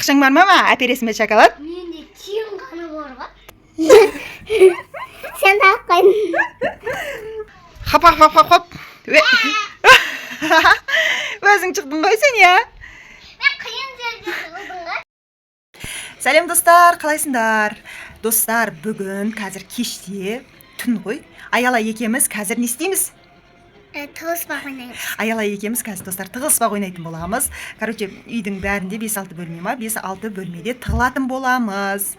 Ақшаң бар ма, ма? Әпересің бе шоколад? Менде тиын ғана бар ғой. Сен тауып қойдың. Хоп, хоп, хоп, хоп, хоп. Өзің шықтың ғой сен, иә? Мен қиын жерге тығылдым ғой. Сәлем, достар, қалайсыңдар? Достар, бүгін қазір кеште, түн ғой. Аяла екеуміз қазір не істейміз? Тығылыспақ ойнаймыз. Аяла екеуміз қазір, достар, тығылыспақ ойнайтын боламыз. Короче, үйдің бәрінде 5-6 бөлме ма, 5-6 бөлмеде тығылатын боламыз.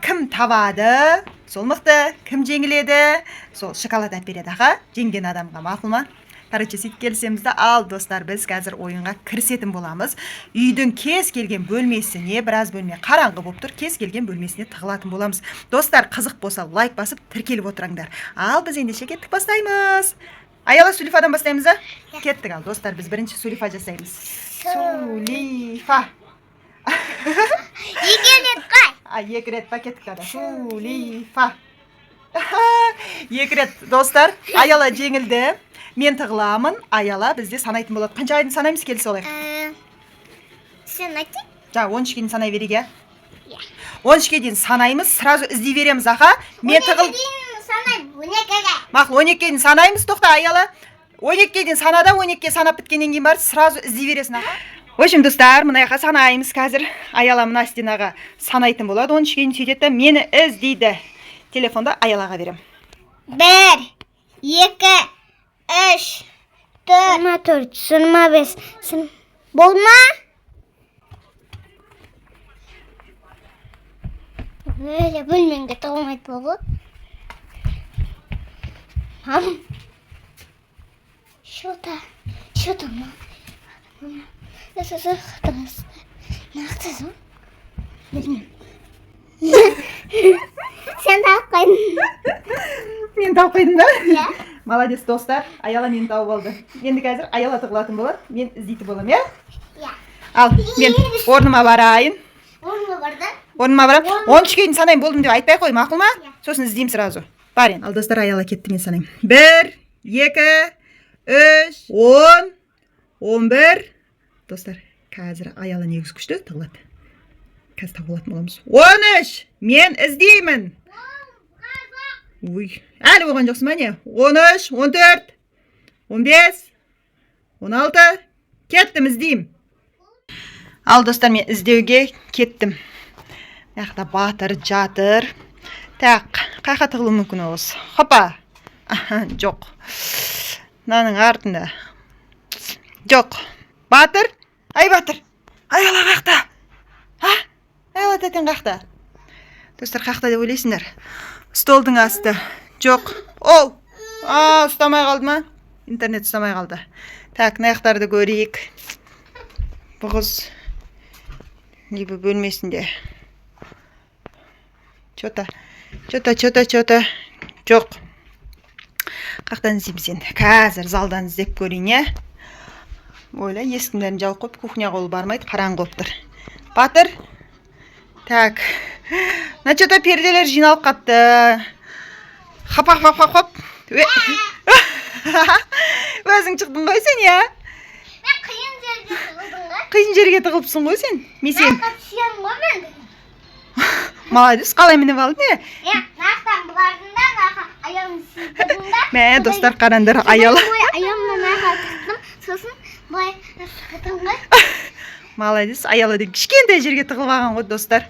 Кім табады, сол мықты, кім жеңіледі, сол шоколад әпереді береді, аға, жеңген адамға, мақұл ма? Короче, сөйтіп келісеміз да. Ал, достар, біз қазір ойынға кірісетін боламыз. Үйдің кез келген бөлмесіне, біраз бөлме қараңғы болып тұр, кез келген бөлмесіне тығылатын боламыз. Достар, қызық болса, лайк басып, тіркеліп отырыңдар. Ал біз ендеше кеттік, бастаймыз. Аяла, Сулифадан бастаймыз да? Кеттік. Ал, достар, біз бірінші Сулифа жасаймыз. Сулифа. Екі рет қой. А, екі рет па? Кеттік тада. Сулифа. Екі рет, достар. Аяла жеңілді. Мен тығыламын. Аяла бізде санайтын болады. Қаншаға дейін санаймыз, келісе алайық. Сен айтсай. Жаңа 13-ке дейін санай берейік, иә? Иә. 13-ке дейін санаймыз, сразу іздей береміз, аха. Мен тығыл. Дейін санаймын, 12-ге. Мақұл, 12-ге дейін санаймыз, тоқта, Аяла. 12-ге дейін сана да, 12-ге санап біткеннен кейін барып сразу іздей бересің, аха. В общем, достар, мына жаққа санаймыз қазір. Аяла мына стенаға санайтын болады. 13-ге дейін сөйтеді да мені іздейді. Телефонды Аялаға беремін. 1, 2, 3, 4, 24, 25, болма? Өле, бөлмеңге тығылмайды ғой. Мам. Что-то, что-то, мам. Білмеймін. Сен тауып қойдың. Мен тауып қойдым ба? Иә. Молодец, достар. Аяла мені тауып алды. Енді қазір Аяла тығылатын болады. Мен іздейтін боламын, иә? Иә. Ал, мен орныма барайын. Орнына барды. Орныма барамын. 13-ке дейін санаймын, болдым деп айтпай ақ қой, мақұл ма? Иә. Сосын іздеймін сразу. Бар енді. Ал, достар, Аяла кетті, мен санаймын. 1, 2, 3, 10, 11. Достар, қазір Аяла негізі күшті тығылады. Қазір тауып алатын боламыз. 13. Мен іздеймін. Ой, әлі болған жоқсың ба, не? 13, 14, 15, 16. Кеттім, іздеймін. Ал, достар, мен іздеуге кеттім. Мына жақта Батыр жатыр. Так, қай жаққа тығылуы мүмкін осы? Хопа. Аха, жоқ. Мынаның артында. Жоқ. Батыр? Ай, Батыр. Аяла қаяқта? А? Аяла тәтең қаяқта? Достар, қаяқта деп ойлайсыңдар? Столдың асты. Жоқ. Оу. А, ұстамай қалды ма? Интернет ұстамай қалды. Так, мына жақтарды көрейік. Бұл қыз либо бөлмесінде. Чё-то, чё-то, чё-то, чё-то. Жоқ. Қаяқтан іздейміз енді? Қазір залдан іздеп көрейін, иә? Ойла, есіктің бәрін жауып қойып, кухняға ол бармайды, қараңғы болып тұр. Батыр. Так. Мына чё-то перделер жиналып қапты. Хоп, хоп, хоп, хоп, хоп. Өзің шықтың ғой сен, иә? Мен қиын жерге тығылдым ғой. Қиын жерге тығылыпсың ғой сен. Мен сен. Мына түсемін ғой мен. Молодец, қалай мініп алдың, е? Иә, мына бардым да, мына аяғымды сүйдірдім да. Мә, достар, қараңдар, Аяла. Былай аяғымды мына тықтым, сосын былай шықтым ғой. Молодец, Аяла деген кішкентай жерге тығылып алған ғой, достар.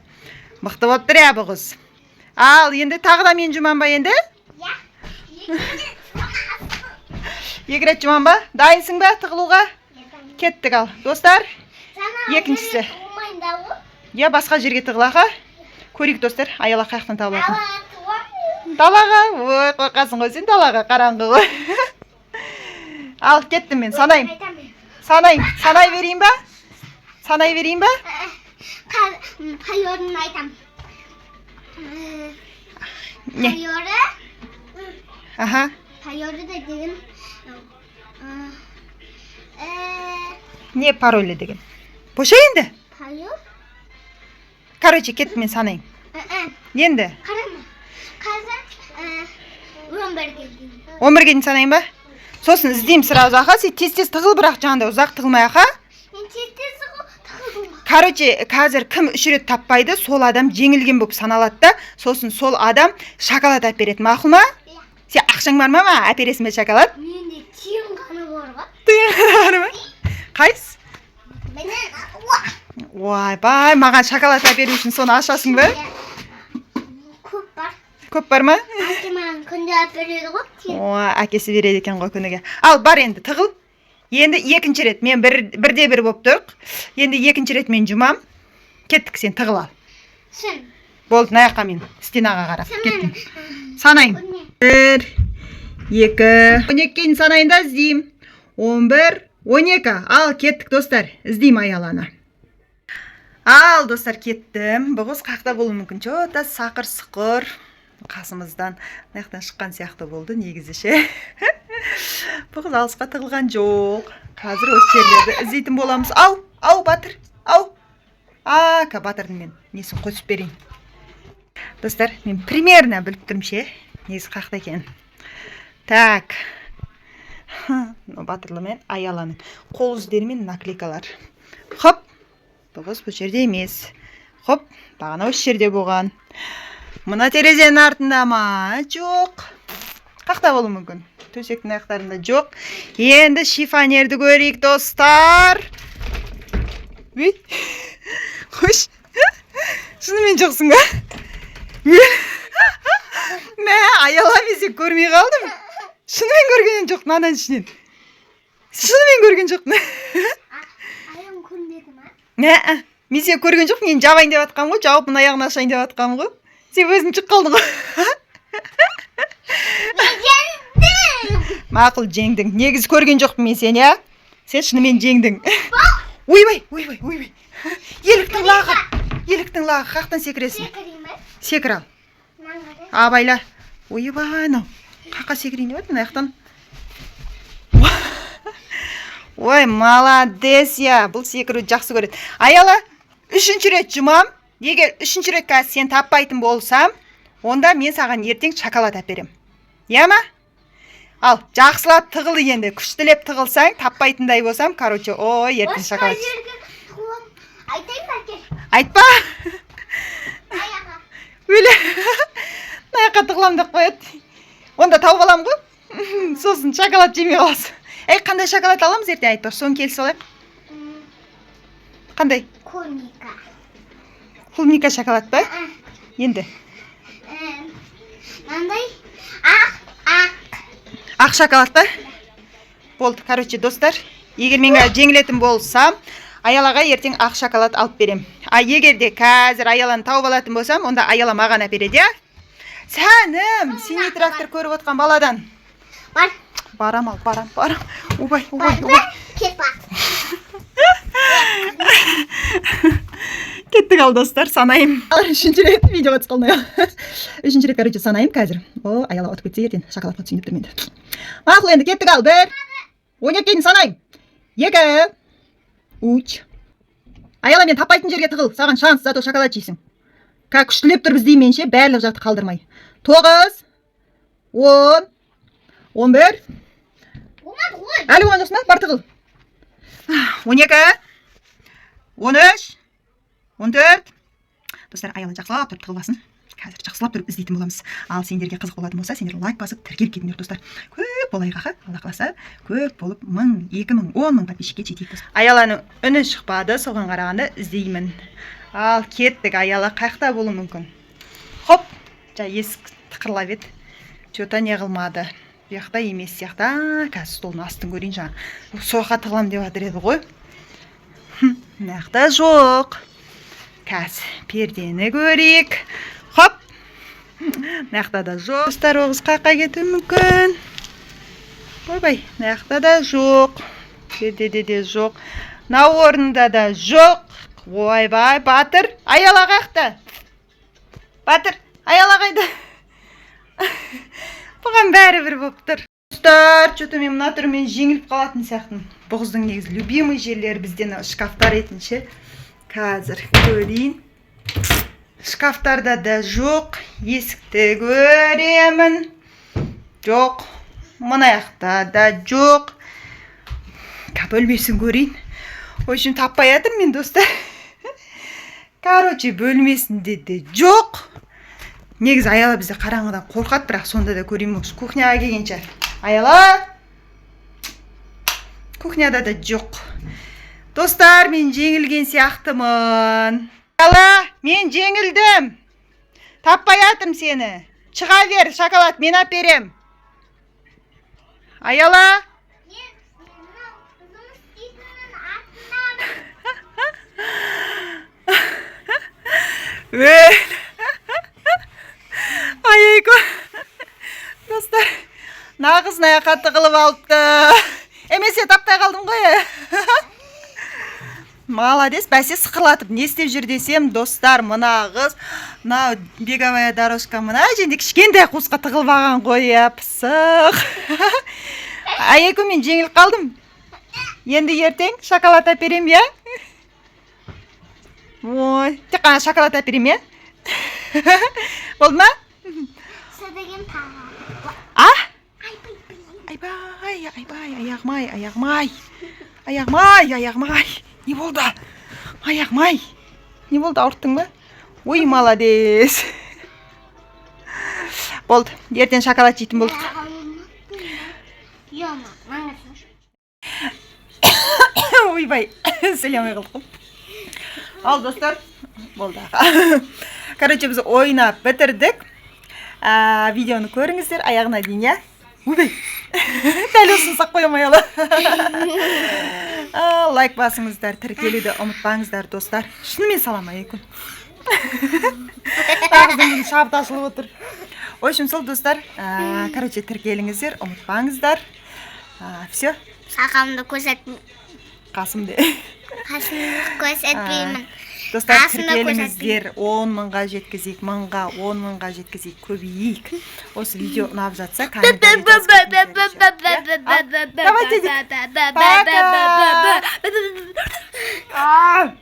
Мықты болып тұр, иә, бұл қыз. Ал, енді тағы да мен жұмам ба енді? Иә. Екі рет. Екі рет жұмам ба? Дайынсың ба тығылуға? Кеттік, ал. Достар, Жаңа Екіншісі. Тығылмайын да ғой. иә, басқа жерге тығылаға. Көрейік, достар, Аяла қаяқтан табылатын. Далаға тығыламын. Далаға? Ой, қорқасың ғой сен далаға, қараңғы ғой. Ал, кеттім мен, санаймын. Айтамын. Санаймын. Санай берейін ба? Санай берейін ба? Паролін айтамын. Не? Паролі, Аха. паролі де деген Не паролі деген? Боша енді. Пароль? Короче, кеттім, мен санаймын. Енді Қарама. Қазір 11-ге дейін. 11-ге дейін санайын ба? Сосын іздеймін сразу, аха. Сен тез тез тығыл, бірақ жаңағыдай ұзақ тығылмай, аха. Мен тез тез тығылдым. Короче, қазір кім үш рет таппайды, сол адам жеңілген болып саналады да, сосын сол адам шоколад әпереді береді. Мақұл ма? Иә. Сен ақшаң бар ма, маған әпересің бе шоколад? Менде тиын ғана бар ғой. Тиын бар ма? Қайсы? Міне, уа. Ойбай, маған шоколад әперу үшін соны ашасың ба? Иә. Көп бар. Көп бар ма? Әкем маған күнде әпереді ғой тиын. О, әкесі береді екен ғой күніге. Ал бар енді, тығыл. Енді екінші рет мен бір, бірде бір болып тұрық. Енді екінші рет мен жұмам. Кеттік, сен тығыл, ал. Сен. Болды, мына жаққа, мен стенаға қарап Сен кеттім. мені. Санаймын. Көрме. 1, 2, 12-ге дейін санайын да іздеймін. 11, 12. Ал кеттік, достар, іздеймін Аяланы. Ал, достар, кеттім. Бұл қыз қақта болуы мүмкін? Че-то сақыр сықыр қасымыздан, мына жақтан шыққан сияқты болды негізі ше. Бұл қыз алысқа тығылған жоқ. Қазір осы жерлерді іздейтін боламыз. Ау, ау, Батыр, ау. А, ка Батырдың мен несін қосып берейін. Достар, мен примерно біліп тұрмын ше, негізі қақта екенін. Так. Мынау Батырлы мен Аяланың қол іздері мен наклейкалар. Хоп. Бұл қыз бұл жерде емес. Хоп, бағана осы жерде болған. Мына терезенің артында ма? Жоқ. Қақта болуы мүмкін? Төсектің аяқтарында жоқ. Енді шифонерді көрейік, достар. Үй. Қойш. Шынымен жоқсың ба? Мә, Аяла, мен сені көрмей қалдым. Шынымен көрген жоқпын ананың ішінен. Шынымен көрген жоқпын. Аяғым көрінбеді ма? Мә, мен сені көрген жоқпын. Мен жабайын деп жатқанмын ғой, жауып, мына аяғын ашайын деп жатқанмын ғой. Сен өзің шығып қалдың ғой. Мен жеңдім. Мақұл, жеңдің. Негізі көрген жоқпын мен сені, иә? Сен шынымен жеңдің. Ойбай, ойбай, ойбай. Еліктің лағы. Еліктің лағы, қаяқтан секіресің? Секірейін ба? Секір, ал. Мынаны қарай. Абайла. Ойбай, анау. Қаққа секірейін деп жатыр мына жақтан. Ой, молодец, я. Бұл секіруді жақсы көреді. Аяла, үшінші рет жұмам. Егер үшінші рет қазір сен таппайтын болсам, онда мен саған ертең шоколад әперем. Иә ма? Ал, жақсылап тығыл енді. Күштілеп тығылсаң, таппайтындай болсам, короче, ой, ертең Басқа шоколад. жерге тығыламын. Айтайын ба, әке? Айтпа. Аяға. Өле. Мына жаққа тығыламын деп қояды. Онда тауып аламын ғой. Сосын шоколад жемей қаласың. Ей, қандай шоколад аламыз ертең, айтпақшы, соны келісіп алайық. Қандай? Клубника. Клубника шоколад па? А, Енді. Мынандай ақ, ақ. Ақ шоколад па? Болды, короче, достар, егер мен қазір жеңілетін болсам, Аялаға ертең ақ шоколад алып берем. А егер де қазір Аяланы тауып алатын болсам, онда Аяла маған әпереді, иә? Сәнім, синий трактор көріп отқан баладан. Бар. Барам, ал, барам, барам. Ойбай, ойбай, Бар. ойбай. Кет, бар. Кеттік, ал, достар, санаймын. Үшінші рет видеоға түсіп қалдым. Үшінші рет, короче, санаймын қазір. О, Аяла ұтып кетсе, ертең шоколадқа түсейін деп тұрмын енді. Мақұл, енді кеттік, ал. 1, 12-ге дейін санаймын. 2, 3. Аяла, мен таппайтын жерге тығыл. Саған шанс, зато шоколад жейсің. Как күштілеп тұрып іздеймін мен ше, барлық жақты қалдырмай. 9, 10, 11. Болмады ғой. Әлі болған жоқсың ба? Бар, тығыл. 12, 13, 14. Достар, Аяла жақсылап тұрып тығылып алсын. Қазір жақсылап тұрып іздейтін боламыз. Ал сендерге қызық болатын болса, сендер лайк басып, тіркеліп кетіңдер, достар. Көп болайық, аха. Алла қаласа, көп болып 1000, 2000, 10 000 подписчикке жетейік, достар. Аяланың үні шықпады, соған қарағанда іздеймін. Ал кеттік, Аяла қаяқта болуы мүмкін? Хоп, жай есік тықырлап еді. Че-то не қылмады. Бұл жақта емес сияқты. А, қазір столдың астын көрейін жаңа. Сол жаққа тығыламын деп жатыр еді ғой. Мына жақта жоқ. Қазір пердені көрейік. Хоп. Мына жақта да жоқ. Достар, ол қыз қаяққа кетуі мүмкін? Ойбай, мына жақта да жоқ. Пердеде де жоқ. Мына орында да жоқ. Ойбай, Батыр, Аяла қаяқта? Батыр, Аяла қайда? Бұған бәрібір болып тұр. Достар, че-то мен мына түрімен жеңіліп қалатын сияқтымын. Бұл қыздың негізі любимый жерлері бізде мына шкафтар етін ше. Қазір көрейін. Шкафтарда да жоқ. Есікті көремін. Жоқ. Мына жақта да жоқ. Бөлмесін көрейін. В общем, таппай жатырмын мен, достар. Короче, бөлмесінде де жоқ. Негізі Аяла бізде қараңғыдан қорқады, бірақ сонда да көрейін, может, кухняға келгенше. Аяла, кухняда да жоқ. Достар, мен жеңілген сияқтымын. Аяла, мен жеңілдім, таппай жатырмын сені. Шыға бер, шоколад мен әперем. Аяла. Мен мынау жұмыс істейтіннің артындамын. Өл. Ай, достар, нағыз аяққа тығылып алыпты. Эмесе, таппай қалдым ғой. Молодец. Бәсе, сықырлатып не істеп жүр десем, достар, мына қыз мынау беговая дорожка мына жерде кішкентай қуысқа тығылып алған ғой, иә, пысық. Аяйко, мен жеңіліп қалдым. Енді ертең шоколад әперемін, иә? Ой, тек қана шоколад әперемін, иә? Болды ма? Садагем тағы. А? Айбай, Айбай, айбай, аяғым ай, аяғым ай, аяғым ай, аяғым ай, не болды? Аяғым ай, не болды, ауырттың ба? Ой, молодец. Болды, ертең шоколад жейтін болдық. Йома, маңызды. Ойбай, сөйлей алмай қалдық қой. Ал, достар, болды. Короче, біз ойнап бітірдік. Видеоны көріңіздер аяғына дейін, иә. Ойбай, дәл осыны сақ қоя алмай. Лайк басыңыздар, тіркелуді ұмытпаңыздар, достар. Шынымен, салам алейкум. Тағы шабыт ашылып отыр. В общем, сол, достар, короче, тіркеліңіздер, ұмытпаңыздар. Все. Сақалымды көрсет. Қасымды. Қасымды көрсетпеймін. Достар, Қасымды. тіркеліңіздер, 10 мыңға жеткізейік, мыңға, 10 мыңға жеткізейік, көбейейік. Осы видео ұнап жатса, комментарий жазып кетіңіздер еще. Иә? Ал, давайте, пока. А!